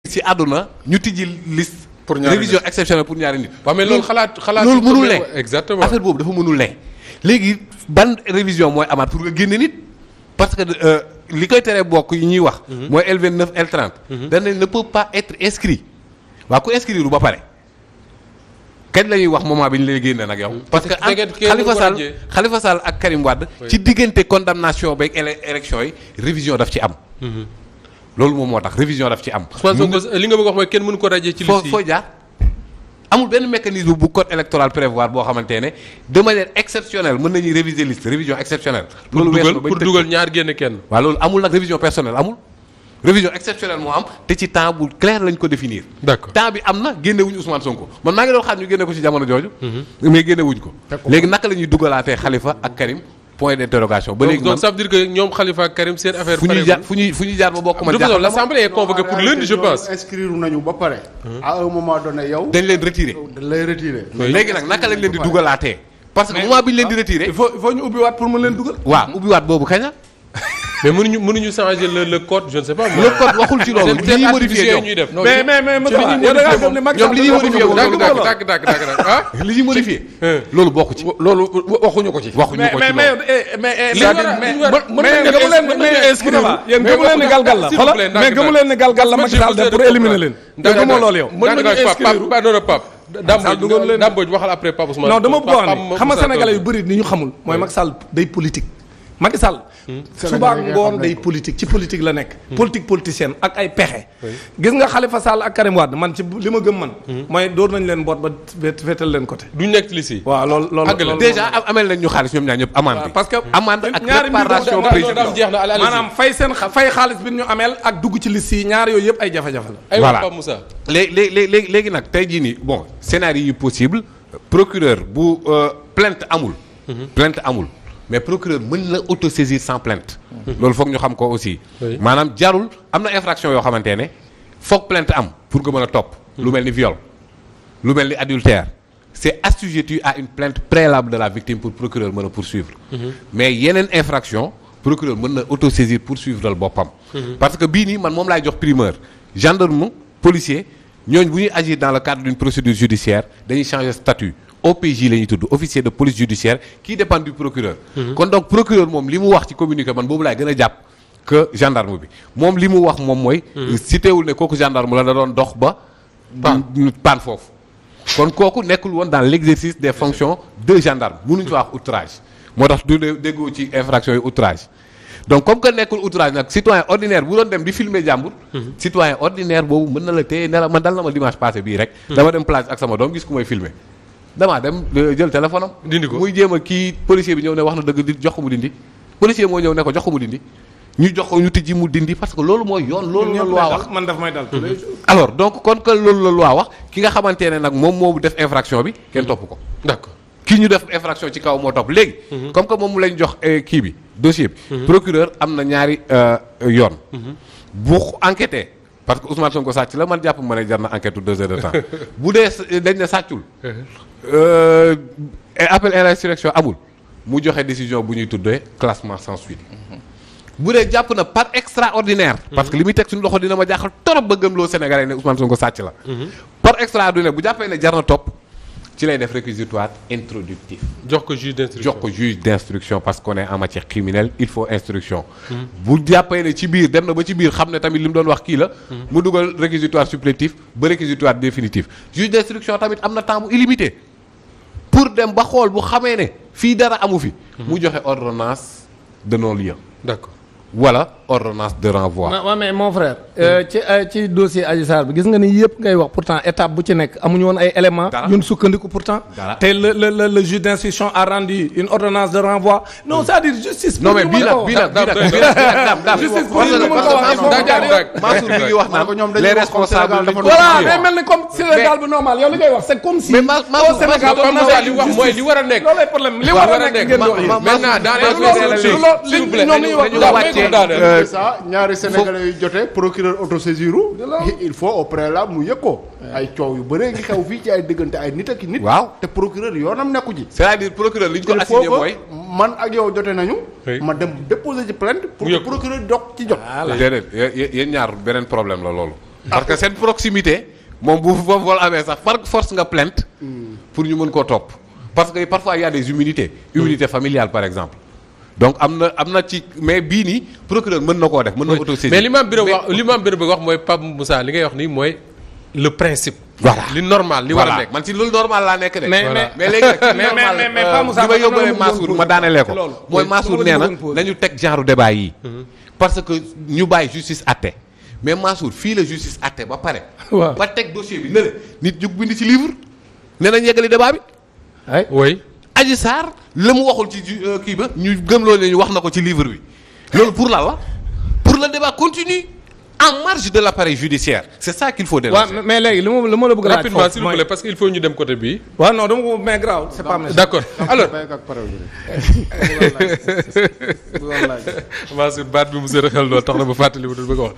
si àdduna ñu tijji liste. pour ñaari révision exceptionnelle pour ñaari nit. waaw mais loolu xalaat loolu mënul ne exactement affaire boobu dafa mënul ne. léegi ban révision mooy amaat pour nga génne nit parce que li koy teree bokk yi ñuy wax. mooy L29 L30. dañ ne peut pas être inscrit waaw ku inscrire ba pare kañ la ñuy wax moment bi ñu lay génne nag yow. parce que Khalifa Sall ak Karim Wade. ci diggante condamnation beeg élection yi révision daf ci am. loolu moom moo tax révision daf ci am. li nga bëgg wax mooy kenn mënu ko rajee ci liste yi foo jaar amul benn mécanisme bu code électoral prévoir boo xamante ne de manière exceptionnelle mën nañuy réviser liste révision exceptionnelle. loolu pour dugal ñaar génn kenn. waaw loolu amul nag révision personnelle amul. révision exceptionnelle moo am te ci temps bu clair lañ ko définir. d'accord temps bi am na génne wuñu Ousmane Sonko man maa ngi doon xaar ñu génne ko ci jamono jooju. mais génne wuñ ko. léegi naka la ñuy dugalaatee Khalifa ak Karim. point d'interrogation ba léegi donc ça veut dire que ñoom Khalifa ak Karim seen affaire. fu ñuy jaar ba bokk man. jaaxal l'assemblée est convoquée pour lundi je pense. inscrire nañu ba pare. à un moment donné yow. dañ leen retiré. dañ lay retiré. léegi nag naka lañ leen di dugalaatee. parce que moment bi ñu leen di retiré. il faut ñu ubbiwaat pour mu leen dugal. waaw ubbiwaat boobu kañ la. mais mënuñu changer le code je ne sais pas. le code waxul ci loolu. li ñuy modifié ñuy def. mais yow da ngaa gëm ne Macky Sall li ñuy modifié dàgg li ñuy modifié. loolu bokk ci. loolu waxuñu ko ci. waxuñu ko ci loolu yéen gëmu leen ni galgal la xoolal mais gëmu leen ni galgal la Macky Sall def pour éliminer leen. te gëmoo loolu yow. mën nañu inscrire Pape Dame Mbodj waxal après Pape Ousmane. non dama bëgg wax ne xam nga sénégalais yu bëri ni ñu xamul mooy Macky Sall day politique. Macky Sall suba ngoon day politique ci politique la nekk. politique politicienne ak ay pexe. gis nga Khalifa Sall ak Karim Wade man ci li ma gëm man. mooy door nañ leen boot ba féetal leen côté. duñ nekk ci liste yi. waaw loolu déjà amel nañ ñu xaalis ñoom ñaar ñëpp amande bi. parce que amande ak préparation préjudice jeex na maanaam fay xaalis bi ñu ameel ak dugg ci liste yi ñaar yooyu yëpp ay jafe-jafe la. voilà Pape Moussa. léegi nag tey jii nii bon scénario yi possible procureur bu plainte amul. plainte amul. mais procureur mën na autosaisir sans plainte. loolu foog ñu xam ko aussi. maanaam jarul am na infraction yoo xamante ne foog plainte am pour nga mën a topp. lu mel ni viol lu mel ni adultère c'est assujetti à une plainte préalable de la victime pour procureur mën a poursuivre. mais yeneen infraction procureur mën na autosaisir poursuivre boppam. parce que bii nii man moom laay jox primeur gendarme policier ñooñ bu ñuy agir dans le cadre d'une procédure judiciaire dañuy changer statut. OPJ la ñuy tudd officier de police judiciaire qui dépend du procureur. kon donc procureur moom li mu wax ci communiqué man boobu laay gën a jàpp que gendarme bi moom li mu wax moom mooy. citéwul ne kooku gendarme la da doon dox ba. paan foofu. kon kooku nekkul woon dans l'exercice des fonctions de gendarme mënuñu fa wax outrage moo tax du déggoo ci infraction yi outrage donc comme que nekkul outrage nag citoyen ordinaire bu doon dem di filmer jàmbur. citoyen ordinaire boobu mën na la téye ne la man dal na ma dimanche passé bii rek. dama dem plage ak sama doom gis ku may filmer. damaa dem jël téléphone am. dindi ko muy jéem a kii policier bi ñëw ne wax na dëgg di jox ko mu dindi. policier moo ñëw ne ko jox ko mu dindi ñu jox ko ñu tijji mu dindi parce que loolu mooy yoon. loolu la loi wax man daf may dal. alors donc kon que loolu la loi wax ki nga xamante ne nag moom moo def infraction bi kenn topp ko. d'accord ki ñu def infraction ci kaw moo topp léegi. comme que moom mu lañ jox kii bi dossier bi. procureur am na ñaari yoon. bu enquêté. parce que Ousmane Sonko sàcc la man jàpp ma ne jar na enquête 2 heures de temps bu dee dañ ne sàccul. appel à l'insurrection amul mu joxe décision bu ñuy tuddee classement sans suite. bu dee jàpp na par extraordinaire. parce que li muy teg suñu loxo dina ma jaaxal torop ba gëmloo Sénégalais ne Ousmane Sonko sàcc la. par extraordinaire bu jàppee ne jar na topp ci lay def réquisitoire introductif. jox ko juge d'instruction parce qu'on est en matière criminelle il faut instruction. bu jàppee ne ci biir dem na ba ci biir xam ne tamit li mu doon wax kii la. mu dugal réquisitoire supplétif ba réquisitoire définitif juge d'instruction tamit am na temps bu illimité pour dem ba xool bu xamee ne fii dara amu fi. mu joxe ordonnance de non-lieu. d'accord. wala ordonnance de renvoi. waaw mais mon frère. ci dossier Adji Sarr bi gis nga ni yëpp ngay wax pourtant étape bu ci nekk amuñu woon ay éléments. ñun sukkandiku pourtant. te le juge d'instruction a rendu une ordonnance de renvoi. non c'est-à-dire justice. non mais bii nag justice pour ñu mën ko wax. Mansour mi ngi wax naan les responsables. voilà day mel ni comme Sénégal bi normal yow li ngay wax c'est comme si. mais Mansour Sénégal li wax mooy li war a nekk. loolay problème li war a nekk ngeen doon maintenant dans les ça ñaari sénégalais yu jotee procureur autosaisiru il faut au préalable mu yëg ko ay coow yu bëree ngi xew fii ci ay diggante ay nit ak nit. waaw te procureur yoonam nekku ji. c'est-à-dire procureur li ñu ko assigné mooy. man ak yow jote nañu. ma dem déposer ci plainte. pour que procureur dox ci jot. déedéet yéen ñaar beneen problème la loolu. parce que seen proximité moom bu fa vol amee sax par force nga plainte pour ñu mën koo topp parce que parfois il y a des immunités familiale par exemple donc am na ci mais bii nii procureur mën na koo def mën na autosaisir mais li ma am bëgg wax mooy Pape Moussa li ngay wax nii mooy le principe. voilà li normal li war a nekk man ci loolu normal laa nekk de. mais léegi nag mais Pape Moussa li ma yóbbalee Mansour ma daanelee ko mooy Mansour nee na nañu teg genre débat yi parce que ñu bàyyi justice àtte mais Mansour fii la justice àtte ba pare. waaw ba teg dossier bi ne la nit ñu bind ci livre nee nañ yeggali débat bi. ay oui. Adji Sarr la mu waxul ci kii ba ñu gëm loolu ne ñu wax na ko ci livre bi loolu pour lan la pour le débat continue en marge de l'appareil judiciaire c'est ça qu'il faut dénoncer. waaw mais léegi li ma la bëgg a laaj rapidement s'il vous plaît parce que il faut ñu dem côté bii. waaw non dama ko mais grave c'est pas d'accord alors Mansour baat bi mu sër xel loolu tax na ba fàttali ma doon bëgg a wax